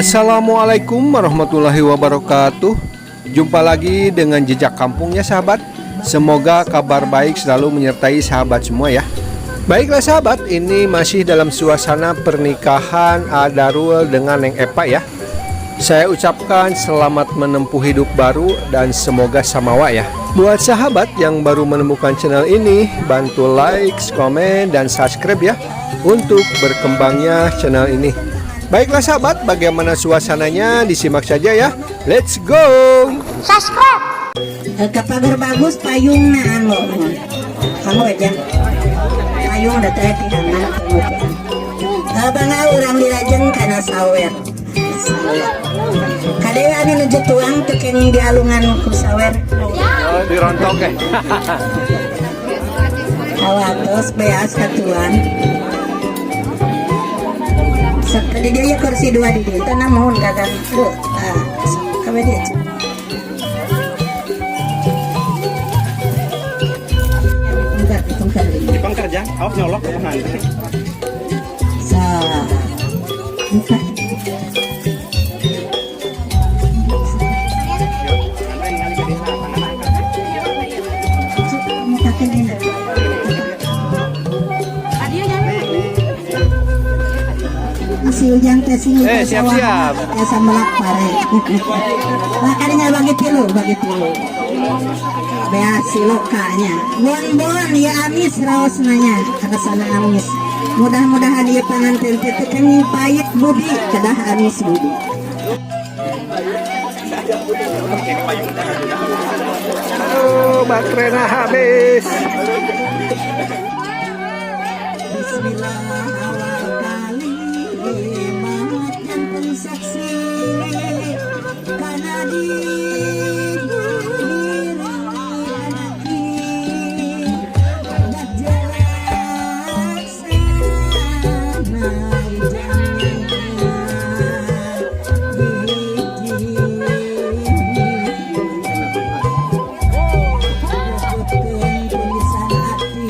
Assalamualaikum warahmatullahi wabarakatuh. Jumpa lagi dengan Jejak Kampung ya, sahabat. Semoga kabar baik selalu menyertai sahabat semua ya. Baiklah sahabat, ini masih dalam suasana pernikahan Adarul dengan Neng Epa ya. Saya ucapkan selamat menempuh hidup baru dan semoga samawa ya. Buat sahabat yang baru menemukan channel ini, bantu like, komen, dan subscribe ya untuk berkembangnya channel ini. Baiklah sahabat, bagaimana suasananya disimak saja ya. Let's go! Kapagar bagus payungna anu kanggo aja payung da teh pihangan. Bangga urang dilajeng kana sawer. Sawer kade anu nuju tuang teu kenging dialungan ku sawer. Oh, dirontok ya. Awatos beas katuan. Sok di dieu ya, kursi dua di dieu teh namun kakang. Duh, ah, sok kabe dieu. Enggak, ditungkar. Jepang kerja, awas nyolok ke nanti. Sa. Buka. Mukakeun dina. Si Ujang teh sing Siap-siap. Biasa melak pare. Nah, kadinya bagi tilu, bagi tilu. Bea silokanya. Bon-bon ya amis raos nanya, sana amis. Mudah-mudahan ieu panganten teh teu kenging pait budi, kedah amis budi. Aduh, baterainya habis. Bismillah awal kalimat yang saksi karena di anaki dak jelaksana tulisan hati.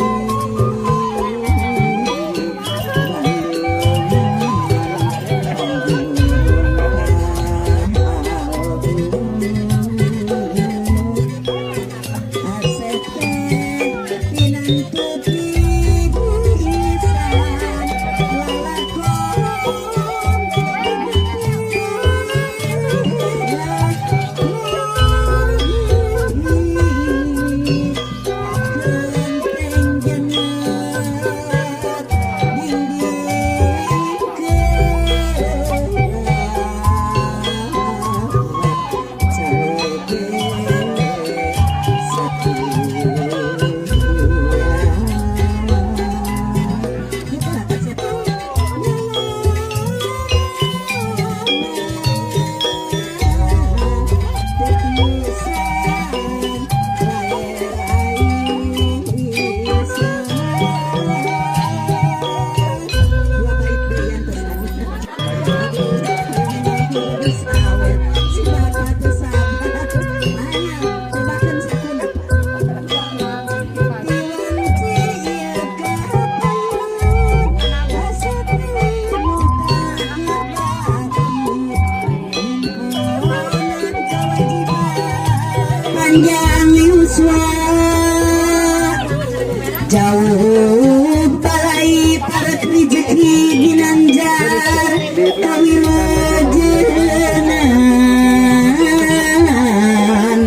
Panjang yuswa, jauh balai, para rezeki ginanjar kawilujengan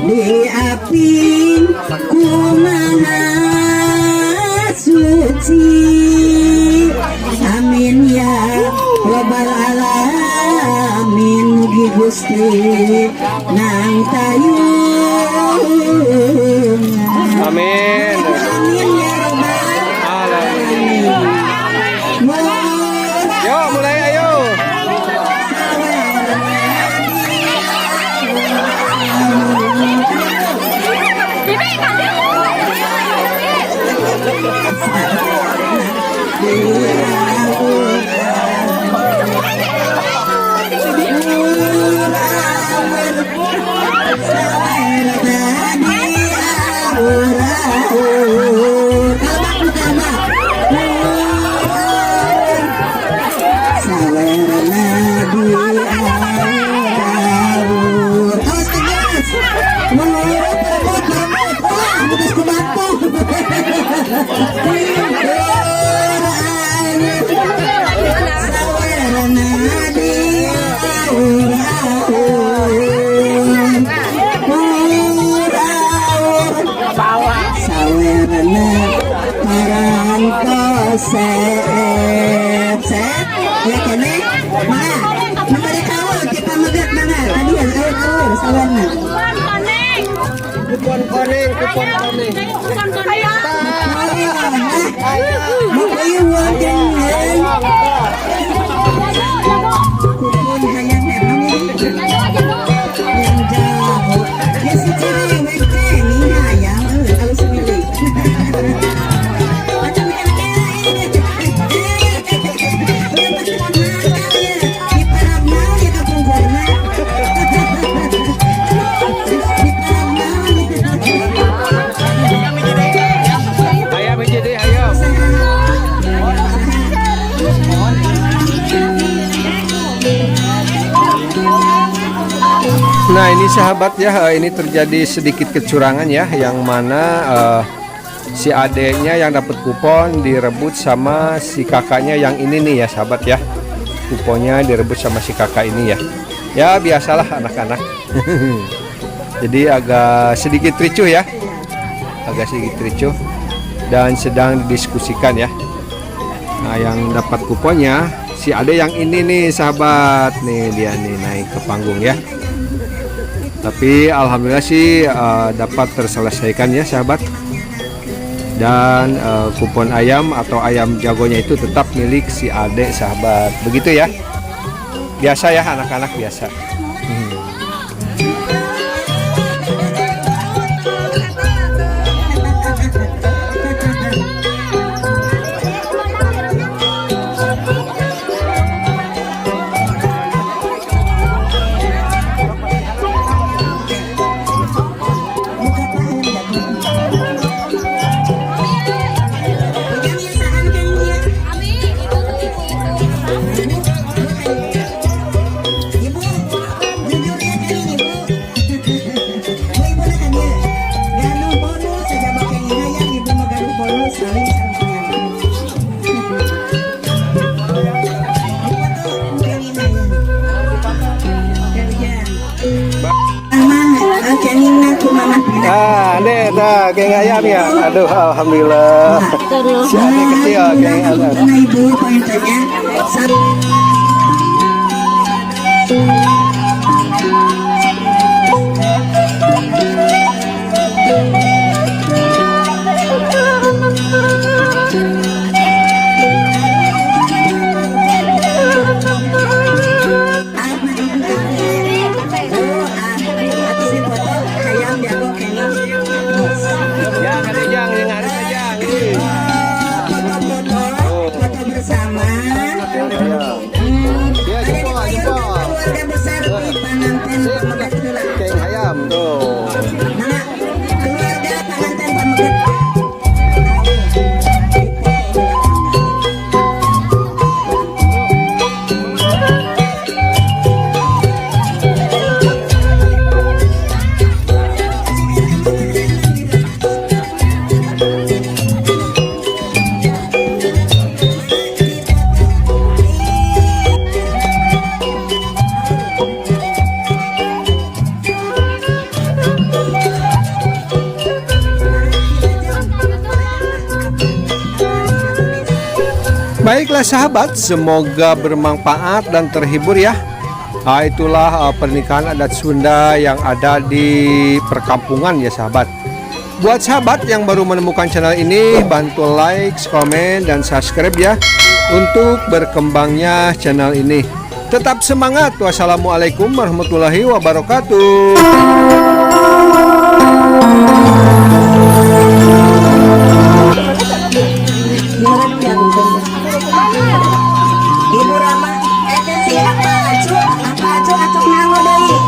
di api kumaha suci. Amin ya robbal alamin. Mugi Gusti nang tayungan. Amin. Amin ya robbal Alamin. alamin. Yo, mulai ayo. Sawer. Sawerna diawur-awur. Awur-awur. Sawerna parantos seep-seep. Ya kene. Mangga. Nu bade kaul kita megat mangga. Tadi ya awur-awur sawerna. Kupon koneng, kupon koneng. Mau ieu kupon hayang emang yang jauh. Ya si cerewet teh nih hayang euy alus milik. Macam di parab naon ya kapungkurna? Di parab naon ya? Ayam hiji deui, ayam. Nah, ini sahabat ya, ini terjadi sedikit kecurangan ya, yang mana si adeknya yang dapat kupon direbut sama si kakaknya yang ini nih ya sahabat ya. Kuponnya direbut sama si kakak ini ya. Ya biasalah anak-anak. Jadi agak sedikit ricuh ya. Agak sedikit ricuh dan sedang didiskusikan ya. Nah, yang dapat kuponnya si ade yang ini nih sahabat nih, dia nih naik ke panggung ya. Tapi alhamdulillah sih dapat terselesaikan ya sahabat. Dan kupon ayam atau ayam jagonya itu tetap milik si ade sahabat. Begitu ya. Biasa ya anak-anak biasa. Buka pa ayam jago. Ujang ieu sahan kang ieu? Ibu, jujur ya kali ibu. Bu, ibu nak kan ya. Gaduh bonus saja bakal hayang ibu mah gaduh bonus saling sareng pengantin. Dipoto kenging hayang. Ujang. Mama, kengingna ku mama tidak. Ah, ade dah geng ayam ya. Aduh, alhamdulillah. Si ade kecil geng ayam. Nah, ibu pointernya. Satu. Atau si foto hayam jago kenging. Ya, ade jang yang hari jang. Ih. Foto-foto, foto bersama. Ya, Ada jempol, di jempol. keluarga besar di Panganten Pameget heula. Geng ayam tuh. Mana? Keluarga Panganten Pameget. Ayo, dipoto heula. Baiklah sahabat, semoga bermanfaat dan terhibur ya. Nah, itulah pernikahan adat Sunda yang ada di perkampungan ya sahabat. Buat sahabat yang baru menemukan channel ini, bantu like, komen, dan subscribe ya untuk berkembangnya channel ini. Tetap semangat. Wassalamualaikum warahmatullahi wabarakatuh. Gimana ya, Ibu Rama, eh si apa acu, acuk nganggo deui.